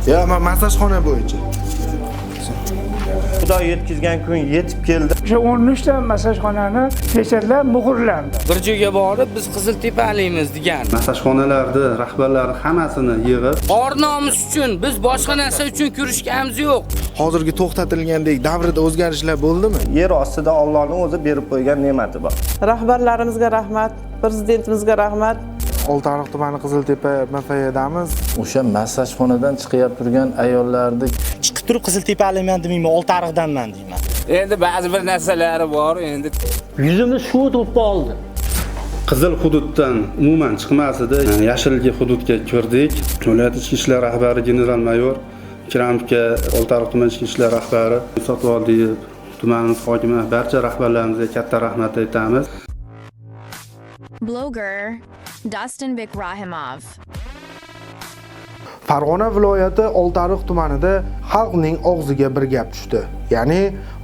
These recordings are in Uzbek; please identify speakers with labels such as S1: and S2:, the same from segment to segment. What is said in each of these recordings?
S1: Yo, men massajxona bo'yicha.
S2: Xudo yetkazgan kun yetib keldi.
S3: O'sha 13 ta massajxonani pechatlar muhrlandi.
S4: Bir joyga borib biz Qiziltepalikmiz degan.
S5: Massajxonalarni rahbarlari hammasini yig'ib,
S4: Or nomus uchun biz boshqa narsa uchun kurashganimiz yo'q.
S1: Hozirgi to'xtatilgandek davrida o'zgarishlar bo'ldimi?
S2: Yer ostida Allohning o'zi berib qo'ygan ne'mati bor.
S6: Rahbarlarimizga rahmat, prezidentimizga rahmat.
S1: Oltiariq tumani Qiziltepa MFYdamiz.
S7: O'sha massajxonadan chiqib turgan ayollarni
S8: chiqib turib Qiziltepalikman demayman, Oltiariqdanman deyman.
S4: Endi ba'zi bir narsalari bor, endi
S9: Yuzimiz shu bo'lib qoldi.
S5: Qizil hududdan umuman chiqmas edi. Yashilgi hududga kirdik. Viloyat ichki ishlar rahbari general mayor Ikramovga, Oltiariq tuman ichki ishlar rahbari Sotvoldiyev, tumanimiz hokimi, barcha rahbarlarimizga katta rahmat aytamiz.
S10: Bloger Dastonbek Rahimov.
S1: Farg'ona viloyati Oltiariq tumanida xalqning og'ziga bir gap tushdi. Ya'ni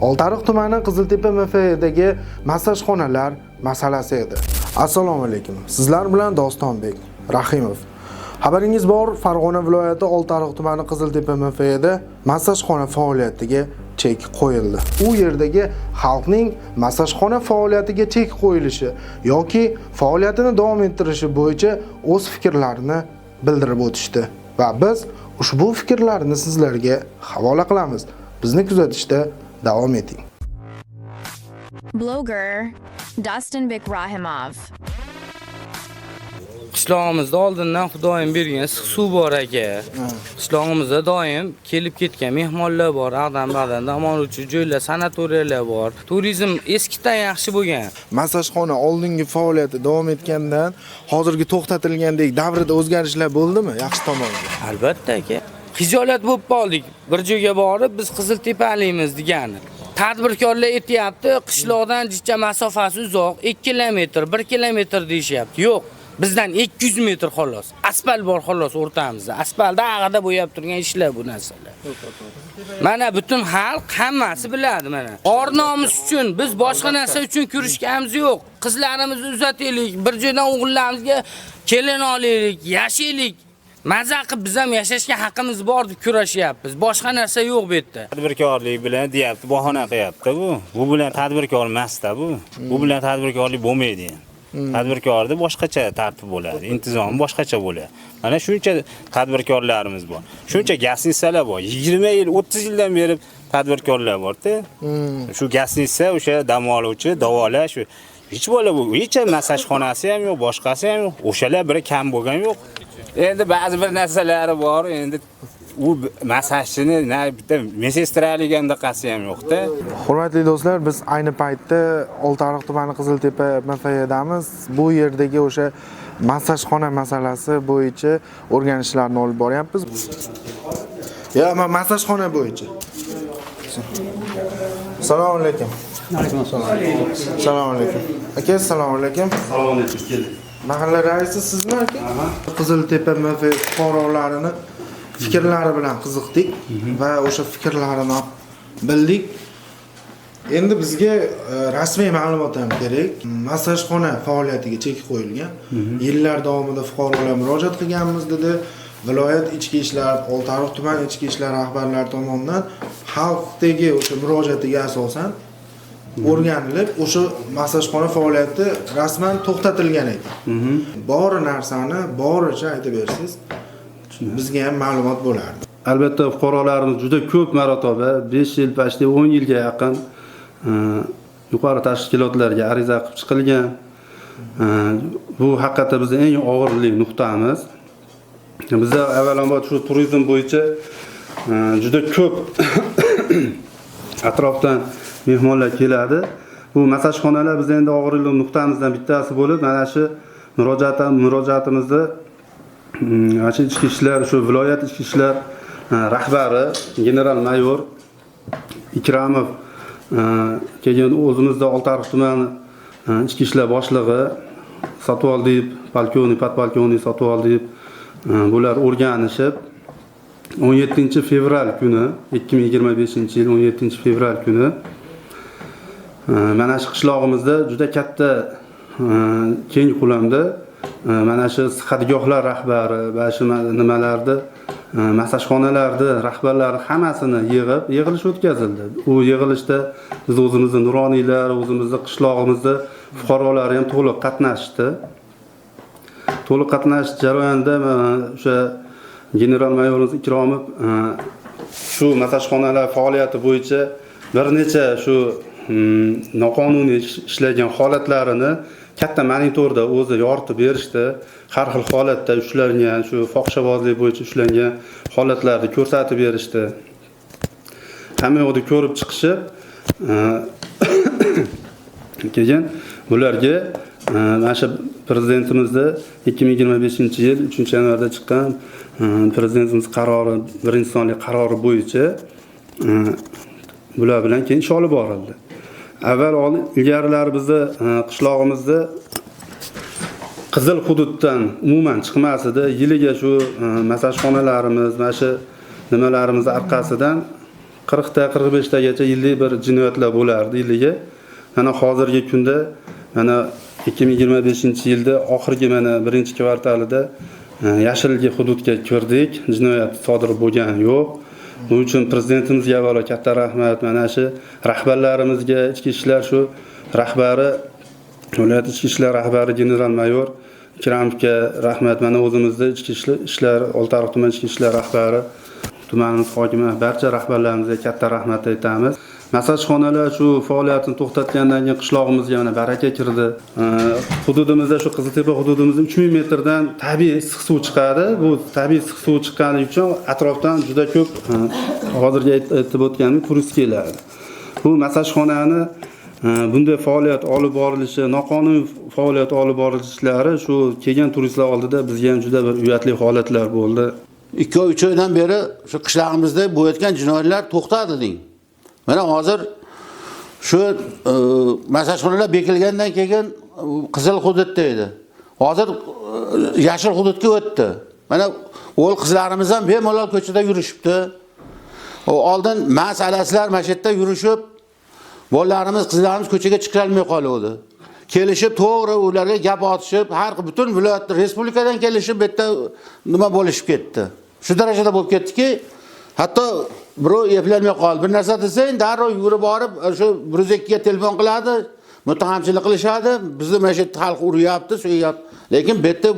S1: Oltiariq tumani Qiziltepa MFDagi massajxonalar masalasi edi. Assalomu alaykum. Sizlar bilan Dostonbek Rahimov. Xabaringiz bor, Farg'ona viloyati Oltiariq tumani Qiziltepa MFDda massajxona faoliyatiga chek qo'yildi. U yerdagi xalqning massajxona faoliyatiga chek qo'yilishi yoki faoliyatini davom ettirishi bo'yicha o'z fikrlarini bildirib o'tishdi va biz ushbu fikrlarni sizlarga havola qilamiz. Bizni kuzatishda davom eting.
S10: Bloger Dastonbek Rahimov.
S4: Qishlog'imizda oldindan Xudoyim bergan issiq suv bor aka. Qishlog'imizda doim kelib ketgan mehmonlar bor, ag'dan-bag'dan dam oluvchi joylar, sanatoriyalar bor. Turizm eskidan yaxshi bo'lgan.
S1: Massajxona oldingi faoliyati davom etgandan hozirgi to'xtatilgandek davrida o'zgarishlar bo'ldimi yaxshi tomonga?
S4: Albatta aka. Xijolat bo'lib qoldik. Bir joyga borib biz Qiziltepalikmiz degani. Tadbirkorlar aytyapti, qishloqdan jicha masofasi uzoq, 2 kilometr, 1 kilometr deyishyapti. Yo'q, bizdan 200 metr xolos. Asfalt bor xolos o'rtamizda. Asfaltda ag'ada bo'yab turgan ishlar bu narsalar. Mana butun xalq hammasi biladi mana. Or nomus uchun biz boshqa narsa uchun kurashganimiz yo'q. Qizlarimizni uzataylik, bir joydan o'g'illarimizga kelin olaylik, yashaylik. Maza qilib biz ham yashashga haqqimiz bor deb kurashyapmiz. Boshqa narsa yo'q bu yerda.
S11: Tadbirkorlik bilan deyapti, bahona qilyapti bu. Bu bilan tadbirkor emas-da bu. Bu bilan tadbirkorlik bo'lmaydi. Tadbirkorda boshqacha tartib bo'ladi, intizomi boshqacha bo'ladi. Mana shuncha tadbirkorlarimiz bor. Shuncha gastinisalar bor. 20 yil, 30 yildan beri tadbirkorlar bor-da. Shu gastnitsa o'sha dam oluvchi, davolash hech bola bu hech massajxonasi ham yo'q, boshqasi ham yo'q. O'shalar biri kam bo'lgan yo'q. Endi ba'zi bir narsalari bor, endi u massajchini na bitta mesestralik andaqasi ham yo'q-da.
S1: Hurmatli do'stlar, biz ayni paytda Oltiariq tumani Qiziltepa MFYdamiz. Bu yerdagi o'sha massajxona masalasi bo'yicha o'rganishlarni olib boryapmiz. Yo, men massajxona bo'yicha. Assalomu alaykum.
S5: Alaykum assalom.
S1: Assalomu alaykum. Aka, assalomu alaykum.
S5: Assalomu alaykum, keldik.
S1: Mahalla raisi sizmi aka? Qiziltepa MF fuqarolarini fikrlari bilan qiziqdik va o'sha fikrlarini bildik. Endi bizga rasmiy ma'lumot ham kerak. Massajxona faoliyatiga chek qo'yilgan. Yillar davomida fuqarolar murojaat qilganmiz dedi. Viloyat ichki ishlar, Oltiariq tuman ichki ishlar rahbarlari tomonidan xalqdagi o'sha murojaatiga asosan o'rganilib, o'sha massajxona faoliyati rasman to'xtatilgan ekan. Bori narsani boricha aytib bersangiz, bizga ham ma'lumot bo'lardi.
S5: Albatta fuqarolarimiz juda ko'p marotaba 5 yil, почти 10 yilga yaqin yuqori tashkilotlarga ariza qilib chiqilgan. Bu haqiqatda bizning eng og'irli nuqtamiz. Bizda avvalambor shu turizm bo'yicha juda ko'p atrofdan mehmonlar keladi. Bu massajxonalar biz endi og'irli nuqtamizdan bittasi bo'lib, mana shu murojaatimizni mana shu ichki ishlar, shu viloyat ichki ishlar rahbari general mayor Ikramov, keyin o'zimizda Oltiariq tumani ichki ishlar boshlig'i Sotvoldiyev, polkovnik, podpolkovnik Sotvoldiyev, bular o'rganishib 17 fevral kuni 2025 yil 17 fevral kuni mana shu qishlog'imizda juda katta keng ko'lamda mana shu sihatgohlar rahbari va shu nimalarni massajxonalarni rahbarlari hammasini yig'ib yig'ilish o'tkazildi. U yig'ilishda biz o'zimizni nuroniylar, o'zimizni qishlog'imizni fuqarolari ham to'liq qatnashdi. To'liq qatnashish jarayonida o'sha general mayorimiz Ikromov shu massajxonalar faoliyati bo'yicha bir necha shu noqonuniy ishlagan holatlarini katta monitorda o'zi yoritib berishdi. Har xil holatda ushlangan, shu fohishabozlik bo'yicha ushlangan holatlarni ko'rsatib berishdi. Hamma yoqda ko'rib chiqishib, keyin bularga mana shu prezidentimizda 2025-yil 3-yanvarda chiqqan prezidentimiz qarori, birinchi sonli qarori bo'yicha bular bilan keyin ish olib borildi. Avval ilgarilar bizni qishlog'imizda qizil hududdan umuman chiqmas edi. Yiliga shu massajxonalarimiz, mana shu nimalarimiz orqasidan 40 ta 45 tagacha yillik bir jinoyatlar bo'lardi yiliga. Mana hozirgi kunda mana 2025-yilda oxirgi mana birinchi kvartalida yashilgi hududga kirdik. Jinoyat sodir bo'lgani yo'q. Buning uchun prezidentimizga avvalo katta rahmat, mana shu rahbarlarimizga, ichki ishlar shu rahbari, viloyat ichki ishlar rahbari general mayor Ikramovga rahmat, mana o'zimizda ichki ishlar Oltiariq tuman ichki ishlar rahbari, tumanimiz hokimi, barcha rahbarlarimizga katta rahmat aytamiz. Massajxonalar shu faoliyatini to'xtatgandan keyin qishlog'imizga mana baraka kirdi. Hududimizda shu Qiziltepa hududimizda 3000 metrdan tabiiy issiq suv chiqadi. Bu tabiiy issiq suv chiqqani uchun atrofdan juda ko'p hozirgi aytib o'tganim turist keladi. Bu massajxonani bunday faoliyat olib borilishi, noqonuniy faoliyat olib borilishlari shu kelgan turistlar oldida bizga ham juda bir uyatli holatlar bo'ldi.
S12: 2-3 oydan beri shu qishlog'imizda bo'layotgan jinoyatlar to'xtadi deng. Mana hozir shu massajxonalar bekilgandan keyin qizil hududda edi. Hozir yashil hududga o'tdi. Mana o'g'il qizlarimiz ham bemalol ko'chada yurishibdi. Oldin masalasizlar mana shu yerda yurishib, bolalarimiz, qizlarimiz ko'chaga chiqa olmay qoluvdi. Kelishib to'g'ri ularga gap otishib, har butun viloyat, respublikadan kelishib bu yerda nima bo'lishib ketdi. Shu darajada bo'lib ketdiki, hatto birov eplanmay qoldi. Bir narsa desang, darrov yugurib borib, shu 102 ga telefon qiladi, muttahamchilik qilishadi. Bizni mana shu yerda xalq uryapti, so'yapti. Lekin bu yerda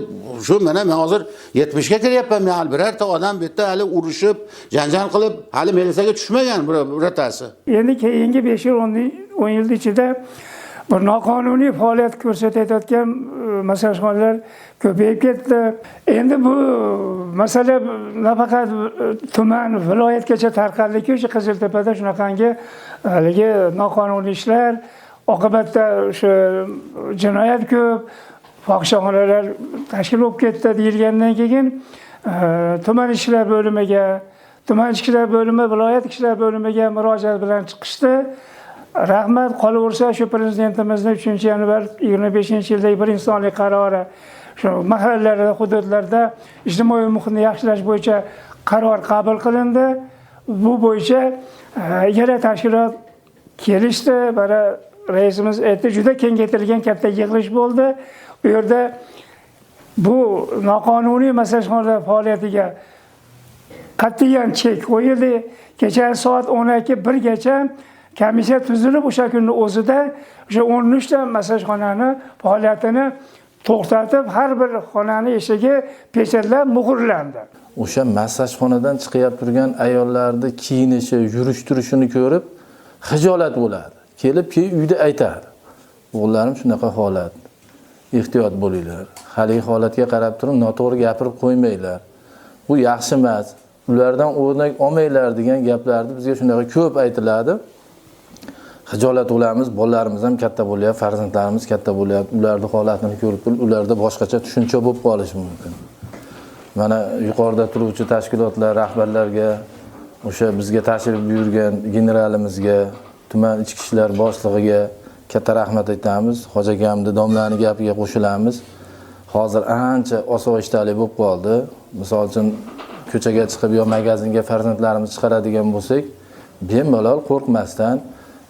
S12: shu mana men hozir 70 ga kiryapman, men hali birorta odam bu yerda hali urushib, janjal qilib, hali militsiyaga tushmagan birortasi.
S3: Endi keyingi 5 yil, 10 yil ichida bir noqonuniy faoliyat ko'rsatayotgan massajxonalar ko'payib ketdi. Endi bu masala nafaqat tuman, viloyatgacha tarqaldiki, o'sha Qiziltepada shunaqangi haligi noqonuniy ishlar, oqibatda o'sha jinoyat ko'p, fohishaxonalar tashkil bo'lib ketdi deyilgandan keyin tuman ishlar bo'limiga, tuman ishlar bo'limi, viloyat ishlar bo'limiga murojaat bilan chiqishdi. Rahmat, qolaversa shu prezidentimizni 3-yanvar 25-yildagi birinchi sonli qarori shu mahallalarda, hududlarda ijtimoiy muhitni yaxshilash bo'yicha qaror qabul qilindi. Bu bo'yicha ikkala tashkilot kelishdi. Mana raisimiz aytdi, juda kengaytirilgan katta yig'ilish bo'ldi. Bu yerda bu noqonuniy massajxonalar faoliyatiga qat'iyan chek qo'yildi. Kecha soat 12:01 gacha komissiya tuzilib, o'sha kunni o'zida o'sha 13 ta massajxonani faoliyatini to'xtatib, har bir xonani eshigi pechatlab muhrlandi.
S7: O'sha massajxonadan chiqib turgan ayollarni kiyinishi, yurish turishini ko'rib xijolat bo'ladi. Kelib keyin uyda aytadi. O'g'illarim shunaqa holat. Ehtiyot bo'linglar. Haligi holatga qarab turib noto'g'ri gapirib qo'ymanglar. Bu yaxshi emas. Ulardan o'rnak olmanglar degan gaplarni bizga shunaqa ko'p aytiladi. Xijolat bo'lamiz, bolalarimiz ham katta bo'lyapti, farzandlarimiz katta bo'lyapti. Ularning holatini ko'rib turib, ularda boshqacha tushuncha bo'lib qolishi mumkin. Mana yuqorida turuvchi tashkilotlar rahbarlarga, o'sha bizga tashrif buyurgan generalimizga, tuman ichki ishlar boshlig'iga katta rahmat aytamiz. Hoji akamni, domlani gapiga qo'shilamiz. Hozir ancha osoyishtalik bo'lib qoldi. Misol uchun ko'chaga chiqib yo magazinga farzandlarimiz chiqaradigan bo'lsak, bemalol qo'rqmasdan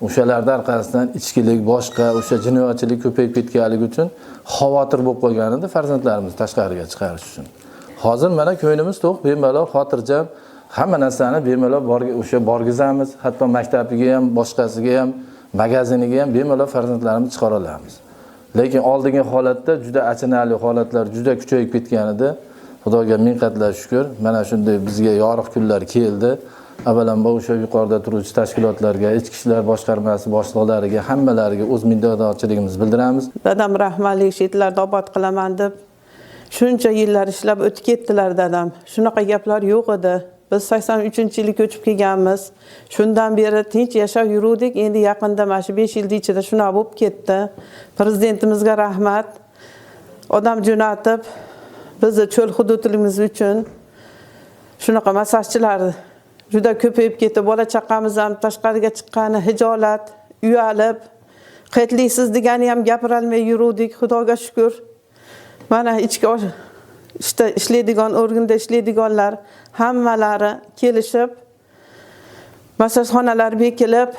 S7: o'shalarning orqasidan ichkilik, boshqa o'sha jinoyatchilik ko'payib ketganligi uchun xavotir bo'lib qolgan edi farzandlarimizni tashqariga chiqarish uchun. Hozir mana ko'nglimiz to'q, bemalol xotirjam hamma narsani bemalol o'sha borgizamiz, hatto maktabiga ham, boshqasiga ham, magaziniga ham bemalol farzandlarimizni chiqara olamiz. Lekin oldingi holatda juda achinarli holatlar juda kuchayib ketganida, Xudoga ming qatla shukr, mana shunday bizga yorug' kunlar keldi. Avvalambor o'sha yuqorida turuvchi tashkilotlarga, ichki ishlar boshqarmasi boshliqlariga, hammalariga o'z minnatdorchiligimizni bildiramiz.
S6: Dadam rahmatli shetlarda obod qilaman deb shuncha yillar ishlab o'tib ketdilar dadam. Shunaqa gaplar yo'q edi. Biz 83-yili ko'chib kelganmiz. Shundan beri tinch yashab yuruvdik. Endi yaqinda mana shu 5 yil ichida shunaqa bo'lib ketdi. Prezidentimizga rahmat. Odam jo'natib bizni cho'l hududimiz uchun shunaqa massajchilar juda ko'payib ketdi. Bola chaqamiz ham tashqariga chiqqani hijolat, uyalib, qaytlisiz degani ham gapirolmay yuruvdik. Xudoga shukr. Mana ichki ishda ishlaydigan, organda ishlaydiganlar hammalari kelishib, massajxonalar bekilib,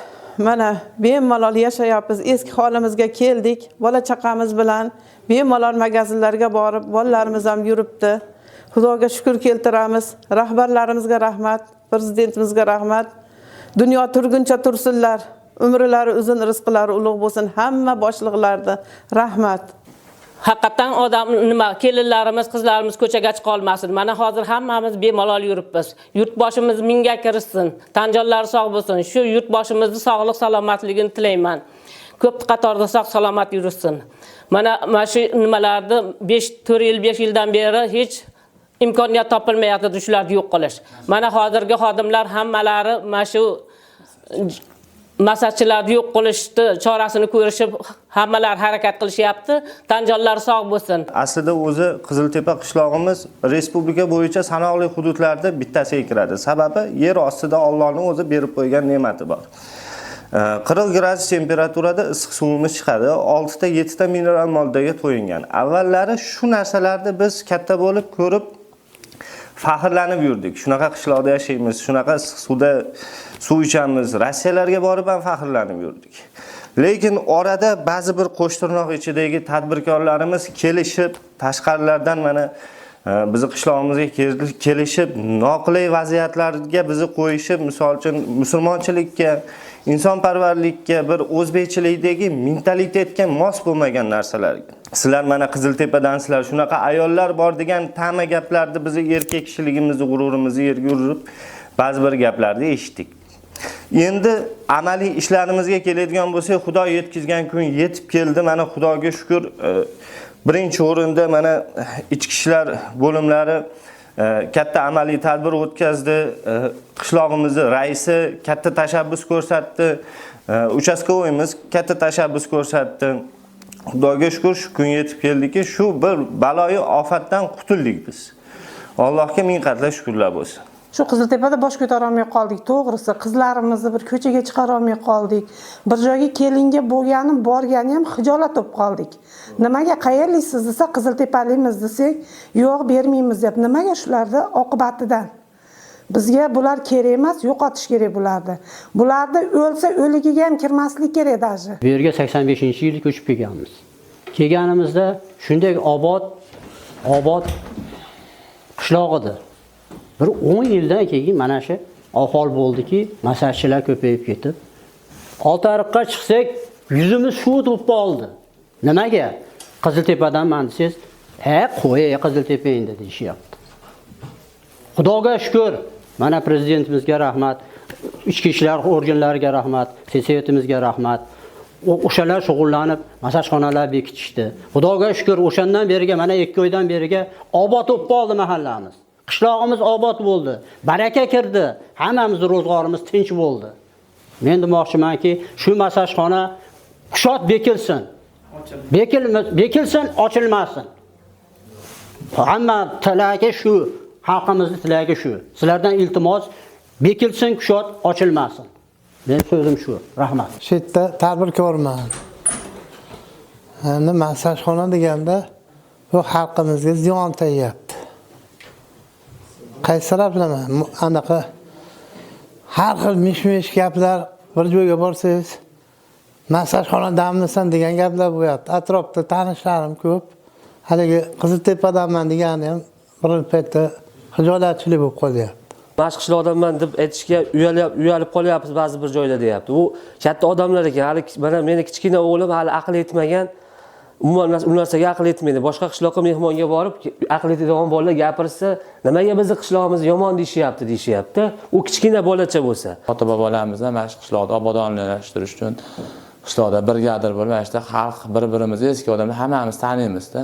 S6: mana bemalol yashayapmiz. Eski holimizga keldik. Bola chaqamiz bilan bemalol magazinlarga borib, bolalarimiz ham yuribdi. Xudoga shukr keltiramiz. Rahbarlarimizga rahmat, prezidentimizga rahmat. Dunyo turguncha tursinlar, umrlari uzun, rizqlari ulug' bo'lsin hamma boshliqlarga rahmat.
S13: Haqiqatan odam nima, kelinlarimiz, qizlarimiz ko'chaga chiqa olmasin. Mana hozir hammamiz bemalol yuribmiz. Yurtboshimiz mingga kirsin, tanjonlari sog' bo'lsin. Shu yurtboshimizni sog'lik, salomatligini tilayman. Ko'p qatorda sog' salomat yursin. Mana shu nimalarni 5-4 yil, 5 yildan beri hech imkoniyat topilmayapti shularni yo'q qilish. Mana hozirgi xodimlar hammalari mana shu masajchilarni yo'q qilishni chorasini ko'rishib hammalari harakat qilishyapti. Tanjonlar sog' bo'lsin.
S2: Aslida o'zi Qiziltepa qishlog'imiz respublika bo'yicha sanoqli hududlarda bittasiga kiradi. Sababi yer ostida Allohning o'zi berib qo'ygan ne'mati bor. 40 gradus temperaturada issiq suvimiz chiqadi. 6 ta 7 ta mineral moddaga to'yingan. Avvallari shu narsalarni biz katta bo'lib ko'rib faxrlanib yurdik. Shunaqa qishloqda yashaymiz, shunaqa issiq suvda suv ichamiz. Rossiyalarga borib ham faxrlanib yurdik. Lekin orada ba'zi bir qo'shtirnoq ichidagi tadbirkorlarimiz kelishib, tashqarilardan mana bizni qishlog'imizga kelishib, noqulay vaziyatlarga bizni qo'yishib, misol uchun musulmonchilikka, insonparvarlikka, bir o'zbekchilikdagi mentalitetga mos bo'lmagan narsalarga. Sizlar mana Qiziltepadansizlar, shunaqa ayollar bor degan ta'ma gaplarni bizni erkak kishiligimizni, g'ururimizni yerga urib, ba'zi bir gaplarni eshitdik. Endi amaliy ishlarimizga keladigan bo'lsak, Xudo yetkazgan kun yetib keldi. Mana Xudoga shukr, birinchi o'rinda mana ichki ishlar bo'limlari katta amaliy tadbir o'tkazdi. Qishlog'imizni raisi katta tashabbus ko'rsatdi. Uchastkovoyimiz katta tashabbus ko'rsatdi. Xudoga shukr, shu kun yetib keldiki, shu bir baloyi ofatdan qutuldik biz. Allohga ming qatla shukrlar bo'lsin.
S14: Shu Qiziltepada bosh ko'tara olmay qoldik, to'g'risi. Qizlarimizni bir ko'chaga chiqara olmay qoldik. Bir joyga kelinga bo'lgani, borgani ham xijolat bo'lib qoldik. Nimaga qayerlisiz desa, Qiziltepalimiz desak, yo'q bermaymiz deb. Nimaga shularni oqibatidan? Bizga bular kerak emas, yo'qotish kerak bularni. Bularni o'lsa o'ligiga ham kirmaslik kerak daji.
S9: Bu yerga 85-yili ko'chib kelganmiz. Kelganimizda shunday obod qishloq edi. Bir 10 yildan keyin mana shu ahvol bo'ldiki, masajchilar ko'payib ketib, Oltiariqqa chiqsak, yuzimiz shu bo'lib qoldi. Nimaga? Qiziltepadanman desangiz, "Ha, qo'y, Qiziltepa endi" deyishyapti. Xudoga shukr, mana prezidentimizga rahmat, ichki ishlar organlariga rahmat, sesvetimizga rahmat. O'shalar shug'ullanib, masajxonalar bekitishdi. Xudoga shukr, o'shandan beriga mana 2 oydan beriga obod bo'lib qoldi mahallamiz. Qishlog'imiz obod bo'ldi, baraka kirdi, hammamiz ro'zg'orimiz tinch bo'ldi. Men demoqchimanki, shu masajxona kushot bekilsin. Bekilsin, ochilmasin. Hamma tilagi shu, xalqimizning tilagi shu. Sizlardan iltimos, bekilsin, kushot ochilmasin. Men so'zim shu. Rahmat.
S15: Shu yerda tadbirkorman. Endi masajxona deganda bu xalqimizga ziyon tegyapti. Qaysi taraflama anaqa har xil mish-mish gaplar, bir joyga borsangiz masajxonadamisan degan gaplar bo'lyapti. Atrofda tanishlarim ko'p. Haligi Qiziltepadanman degani ham Bir paytda xijolatchilik bo'lib qolyapti.
S16: Mana shu qishloqdanman deb aytishga uyalib qolyapmiz ba'zi bir joyda deyapti. U katta odamlar ekan, hali mana meni kichkina o'g'lim hali aqli yetmagan, umuman u narsaga aqli yetmaydi. Boshqa qishloqqa mehmonga borib, aqli yetadigan bolalar gapirsa, nimaga bizni qishlog'imiz yomon deyishyapti deyishyapti. U kichkina bolacha bo'lsa.
S17: Ota-bobolarimiz ham mana shu qishloqni obodonlashtirish uchun qishloqda brigadir bo'lib, mana shu xalq bir-birimizni, eski odamlar hammamiz taniymiz-da.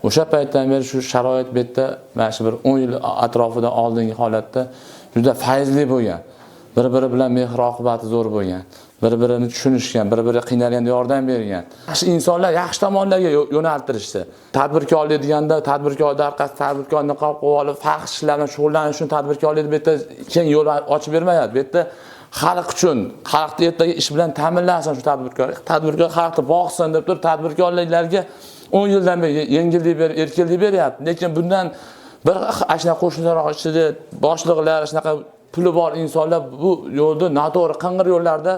S17: O'sha paytdan beri shu sharoit bu yerda mana shu bir 10 yil atrofida oldingi holatda juda fayzli bo'lgan. Bir-biri bilan mehr oqibati zo'r bo'lgan. Bir-birini tushunishgan, bir-biri qiynalganda yordam bergan. Yaxshi insonlar yaxshi tomonlarga yo'naltirishdi. Tadbirkorlik deganda tadbirkorlar orqasida tadbirkor niqob qo'yib olib, fahsh ishlar bilan shug'ullanish uchun tadbirkorlik bu yerda keng yo'l ochib bermayapti. Bu yerda xalq uchun, xalqni ertaga ish bilan ta'minlansin shu tadbirkor. Tadbirkor xalqni boqsin deb turib tadbirkorlarga 10 yildan beri yengillik berib, erkinlik beryapti. Lekin bundan bir ashna qo'shnilar ichida boshliqlar, shunaqa puli bor insonlar bu yo'lda noto'g'ri qing'ir yo'llarda,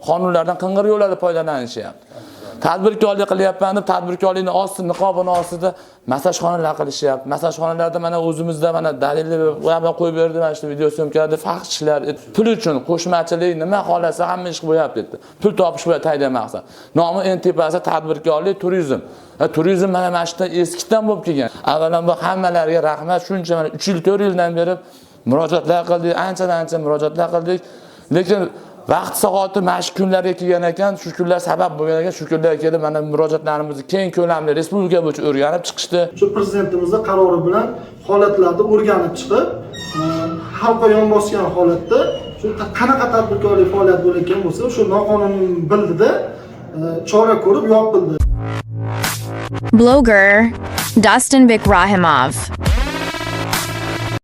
S17: qonunlardan qing'ir yo'llarda foydalanishyapti. Tadbirkorlik qilyapman deb tadbirkorlikni osti, niqobini ostida massajxonalar qilishyapti. Massajxonalarda mana o'zimizda mana dalillar bilan qo'yib berdi, mana shu video syomkalarda fahshlar pul uchun qo'shmachilik nima xolasa hamma ish bo'lyapti dedi. Pul topish bilan tayda maqsad. Nomi eng tepasi tadbirkorlik, turizm. Turizm mana shu yerda eskidan bo'lib kelgan. Avvalambor hammalariga rahmat, shuncha mana 3 yil 4 yildan beri murojaatlar qildik, anchadan-ancha murojaatlar qildik. Lekin vaqt soati mana shu kunlarga kelgan ekan, shu kunlar sabab bo'lgan ekan, shu kunlarga kelib mana murojaatlarimizni keng ko'lamli respublika bo'yicha o'rganib chiqishdi.
S18: Shu prezidentimizning qarori bilan holatlarni o'rganib chiqib, xalqqa yon bosgan holatda shu qanaqa tadbirkorlik faoliyat bo'layotgan bo'lsa, shu noqonuniy bildida chora ko'rib yopildi.
S10: Bloger Dastan Rahimov.